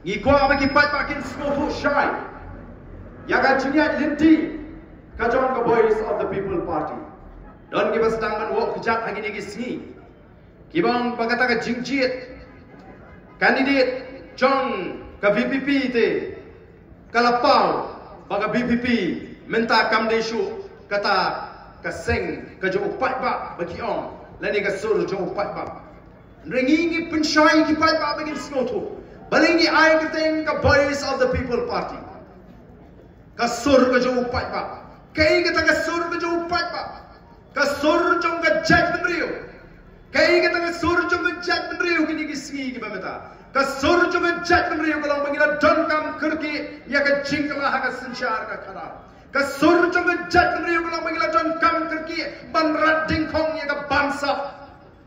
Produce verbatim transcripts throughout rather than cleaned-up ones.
Ngi kwah ba ki paidbah kin sngewthuh shai ïa ka jingïaid lynti ka jong ka Voice of the People Party. Don kiba sdang ban wad kjat ha kine ki sngi, kiba ong ba kata ka jingjied candidate jong ka VPP te ka la paw ba ka VPP mynta kam dei shuh kata ka seng ka jong u paidbah ba ki ong, lane ka sur jong u paidbah. Hynrei ngi, ngi pynshai ki paidbah ba kin sngewthuh, balei ngi ai kyrteng ka Voice of the People Party. Ka sur ka jong u paidbah. Kaei kata ka sur ka jong u paidbah? Ka sur jong ka jaitbynriew. Kaei kata ka sur jong ka jaitbynriew kine ki sngi kiba mynta? Ka sur jong ka jaitbynriew ka long ba ngi la donkam kyrkieh ïa ka jingkylla ha ka synshar ka khadar. Ka sur jong ka jaitbynriew ka long ba ngi la donkam kyrkieh ban rat dyngkhong ïa ka bamsap.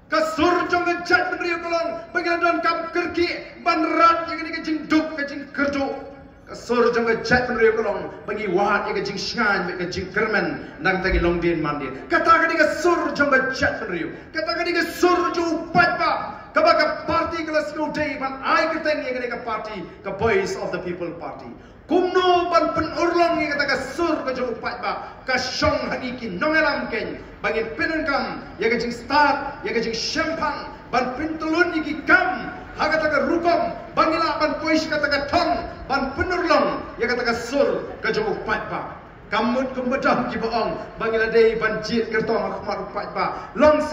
Ka sur jong ka jaitbynriew ka long ba ngi la donkam kyrkieh ban rat ïa kane ka jingduk ka jingkyrduh. Ka sur jong ka jaitbynriew ka long ba ngi wad ïa ka jingshngaiñ bad ka jingkyrmen na ka bynta ki longdien mandien. Kata ka dei ka sur jong ka jaitbynriew. Kata ka dei ka sur jong u paidbah kaba ka party ka la sngewdei ban ai kyrteng ïa kane ka party ka Voice of the People Party. Kumno ban pynurlong ïa kata ka sur ka jong u paidbah? Ka shong ha ngi ki nongïalam keiñ ba ngin pyndonkam ïa ka jingstad, ïa ka jingshemphang, ban pyntyllun ïa ki kam ha kata ka rukom ba ngi lah ban poi sha kata ka thong ban pynurlong ïa kata ka sur ka jong u paidbah. Kam mut kumba don kiba ong ba ngi la dei ban jied kyrtong ha khmat u paidbah. Long si